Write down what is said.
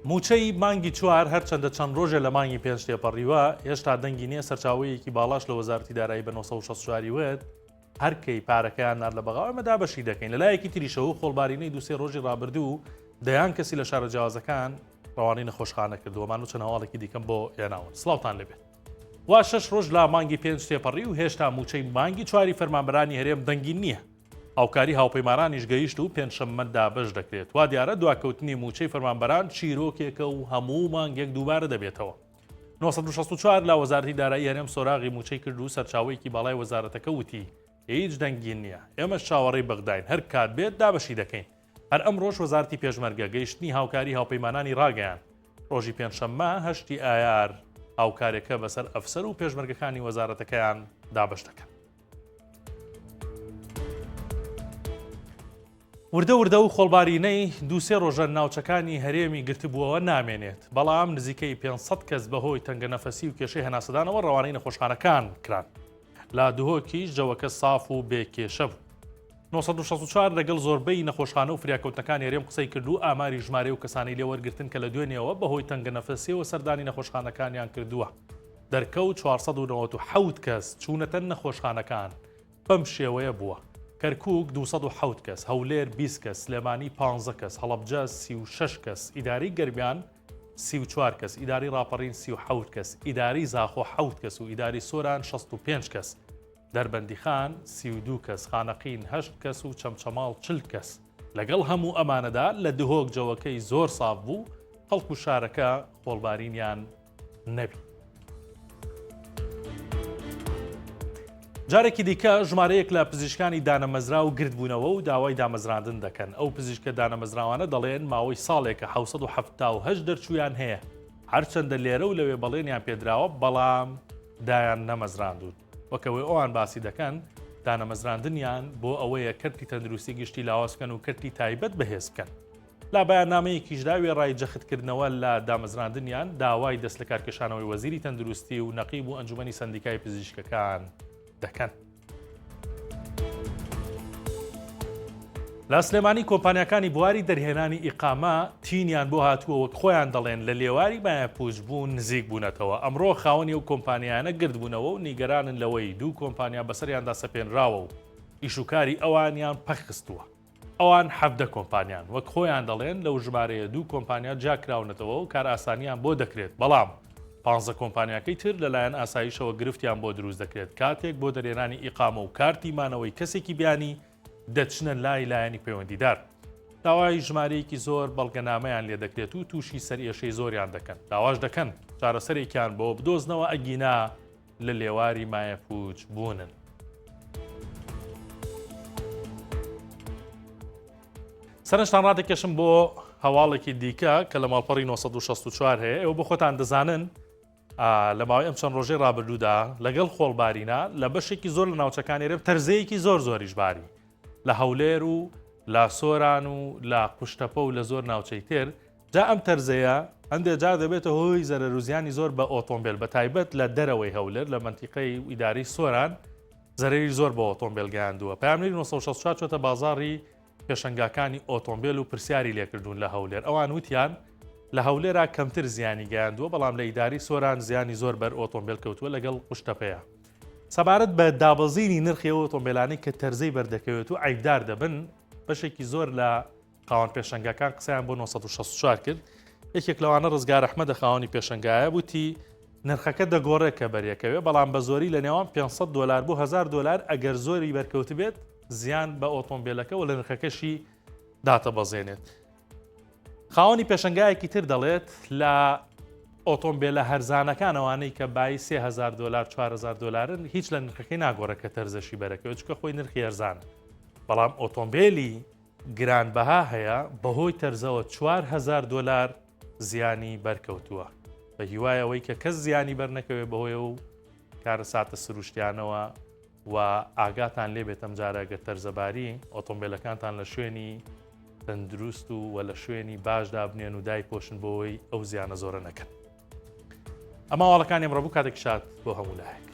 مووچەی مانگی چوار هەرچەندە چەند ڕۆژێ لە مانگی پێنج تێپەڕیوە، هێشتا دەنگی نییە، سەرچاوەیەکی باڵاش لە وەزارەتی دارایی بە 964 ی وت، هەر کەی پارەکەیان نارد لە بەغاوە ئێمە دابەشی دەکەین. لەلایەکی تریشەوە خۆڵبارینەی دوو سێ ڕۆژی ڕابردوو دەیان کەسی لە شارە جیاوازەکان ڕەوانەی نەخۆشخانە کردووە. مان و چەند هەواڵێکی دیکەم بۆ هێناون. سڵاوتان لێبێت. وا شەش ڕۆژ لە مانگی پێنج تێپەڕی و هێشتا مووچەی مانگی چواری فەرمانبەرانی هەرێم دەنگی نییە. هاوکاری هاوپەیمانانیش گەیشت و پێنجشەممە دابەش دەکرێت. وا دیارە دواکەوتنی مووچەی فەرمانبەران چیرۆکێکە و هەموو مانگێک دووبارە دەبێتەوە. 964 لە وەزارەتی دارایی هەرێم سۆراغی مووچەی کرد و سەرچاوەیەکی باڵای وەزارەتەکە وتی، هیچ دەنگی نییە، ئێمەش چاوەڕێی بەغداین، هەر کات بێت دابەشی دەکەین. هەر ئەمڕۆش وەزارەتی پێشمەرگە گەیشتنی هاوکاری هاوپەیمانانی ڕاگەیاند. ڕۆژی پێنجشەممە هەشتی ئایار هاوکارێکە بەسەر ئەفسەر و پێشمەرگەکانی وەزارەتەکەیان دابەش دەکەن. وردە وردە و خۆڵبارینەی دووسێ ڕۆژە ناوچەکانی هەرێمی گرتبووەوە نامێنێت، بەڵام نزیکەی 500 کەس بەهۆی تەنگەنەفەسی و کێشەی هەناسەدانەوە ڕەوانەی نەخۆشخانەکان کران. لە دهۆکیش جەوەکە ساف و بێ کێشە بوو. 964 لەگەڵ زۆربەی نەخۆشخانە و فریاکەوتنەکانی هەرێم قسەی کرد و ئاماری ژمارەی و کەسانەی لێ وەرگرتن کە لە دوێنێوە بەهۆی تەنگەنەفەسیەوە سەردانی نەخۆشخانەکانیان کردووە. دەرکەوت 497 کەس چوونەتە نەخۆشخانەکان، بەم شێوەیە بووە، کەرکووک 207 کەس، هەولێر 20 کەس، سلێمانی 15 کەس، هەڵەبجە 36 کەس، ئیدارەی گەرمیان 34 کەس، ئیدارەی ڕاپەڕین 37 کەس، ئیدارەی زاخۆ حەوت کەس و ئیدارەی سۆران 65 کەس، دەربەندیخان 32 کەس، خانەقین هەشت کەس و چەمچەماڵ 40 کەس. لەگەڵ هەموو ئەمانەدا لە دهۆک جەوەکەی زۆر ساف بوو، خەڵک و شارەکە خۆڵبارینیان نەبی. جارێکی دیکە ژمارەیەک لە پزیشکانی دانەمەزراو گردبوونەوە و داوای دامەزراندن دەکەن. ئەو پزیشکە دانەمەزراوانە دەڵێن ماوەی ساڵێکە 778 دەرچوویان هەیە، هەرچەندە لێرە و لەوێ بەڵێنیان پێدراوە، بەڵام دایان نەمەزراندوون. وەک ئەوەی ئەوان باسی دەکەن، دانەمەزراندنیان بۆ ئەوەیە کەرتی تەندروستی گشتی لاواز بکەن و کەرتی تایبەت بەهێز بکەن. لە بەیاننامەیەکیشدا وێڕای جەختکردنەوە لە دامەزراندنیان، داوای دەستلەکارکێشانەوەی وەزیری تەندروستی و نەقیب و ئەنجومەنی سەندیکای پزیشکەکان دەکەن. لە سلێمانی کۆمپانیاکانی بواری دەرهێنانی ئیقامە تینیان بۆ هاتووە وەک خۆیان دەڵێن لە لێواری مایەپووچ بوون نزیک بوونەتەوە. ئەمڕۆ خاوەنی ئەو کۆمپانیایانە گردبوونەوە و نیگەرانن لەوەی دوو کۆمپانیا بەسەریاندا سەپێنراوە و ئیشوکاری ئەوانیان پەکخستووە. ئەوان 17 کۆمپانیان، وەک خۆیان دەڵێن لەو ژمارەیە دوو کۆمپانیا جیاکراونەتەوە و کارئاسانییان بۆ دەکرێت، بەڵام پانزە کۆمپانیاکەی تر لەلایەن ئاسایشەوە گرفتیان بۆ دروست دەکرێت کاتێک بۆ دەرهێنانی ئیقامە و کارتی مانەوەی کەسێکی بیانی دەچنە لای لایەنی پەیوەندیدار. داوای ژمارەیەکی زۆر بەڵگەنامەیان لێدەکرێت و تووشی سەرئێشەی زۆریان دەکەن، داواش دەکەن چارەسەرێکیان بۆ بدۆزنەوە ئەگینا لە لێواری مایەپووچ بوونن. سەرنجتان ڕادەکێشم بۆ هەواڵێکی دیکە کە لە ماڵپەڕی 964 هەیە ئێوە بۆ خۆتان دەزانن لە ماوەی ئەم چەند ڕۆژەی ڕابردوودا لەگەڵ خۆڵبارینە لە بەشێکی زۆر لە ناوچەکانی رێب تەرزەیەکی زۆر زۆریش باری لە هەولێر و لە سۆران و لە قوشتەپە و لە زۆر ناوچەی تر جا ئەم تەرزەیە هەندێک جار دەبێتە هۆی زەرەر و زیانی زۆر بە ئۆتۆمبێل بە تایبەت لە دەرەوەی هەولێر لە مەنتیقەی ئیدارەی سۆران زەرەری زۆر بە ئۆتۆمبێل گەیاندووە. پەیامنێری 964 چۆتە بازاڕی پێشەنگاکانی ئۆتۆمبێل و پرسیاری لێکردوون لە هەولێر ئەوان وتیان لە هەولێرا کەمتر زیانی گەیاندووە بەڵام لە ئیداری سۆران زیانی زۆر بەر ئۆتۆمبێل کەوتووە لەگەڵ قوشتەپەیە. سەبارەت بە دابەزینی نرخی ئەو ئۆتۆمبێلانەی کە تەرزەی بەردەکەوێت و عەیبدار دەبن بەشێکی زۆر لە خاوەن پێشەنگاکان قسەیان بۆ 964 کرد یەکێک لەوانە ڕزگار ئەحمەدە خاوەنی پێشەنگایە وتی نرخەکە دەگۆڕێت کە بەریەکەوێ بەڵام بە زۆری لە نێوان 500 دلار بۆ 1000 دلار ئەگەر زۆری بەرکەوت بێت زیان بە ئۆتۆمبیلەکە و لە نرخەکەشی داتەبەزێنێت. خاوەنی پێشەنگایەکی تر دەڵێت لە ئۆتۆمبیلە هەرزانەکان ئەوانەی کە بای 3000 دلار 4000 دلارن هیچ لە نرخەکەی ناگۆڕێت کە تەرزەشی بەرەکەوێت چکە خۆی نرخی هەرزانە بەڵام ئۆتۆمبیلی گرانبەها هەیە بەهۆی تەرزەوە 4000 دلار زیانی بەرکەوتووە بە هیوای ئەوەی کە کەس زیانی بەرنەکەوێت بەهۆی و کارەساتە سروشتیانەوە و ئاگاتان لێ بێت ئەمجارە گەر تەرزەباری ئۆتۆمبیلەکانتان لە شوێنی تەندروست و وە لە شوێنی باش دابنێن و دایپۆشن بۆی ئەو زیانە زۆرە نەکەن. ئەمە هەواڵەکانی ئەمڕۆ بوو کاتێک شاد بۆ هەموو لایەک.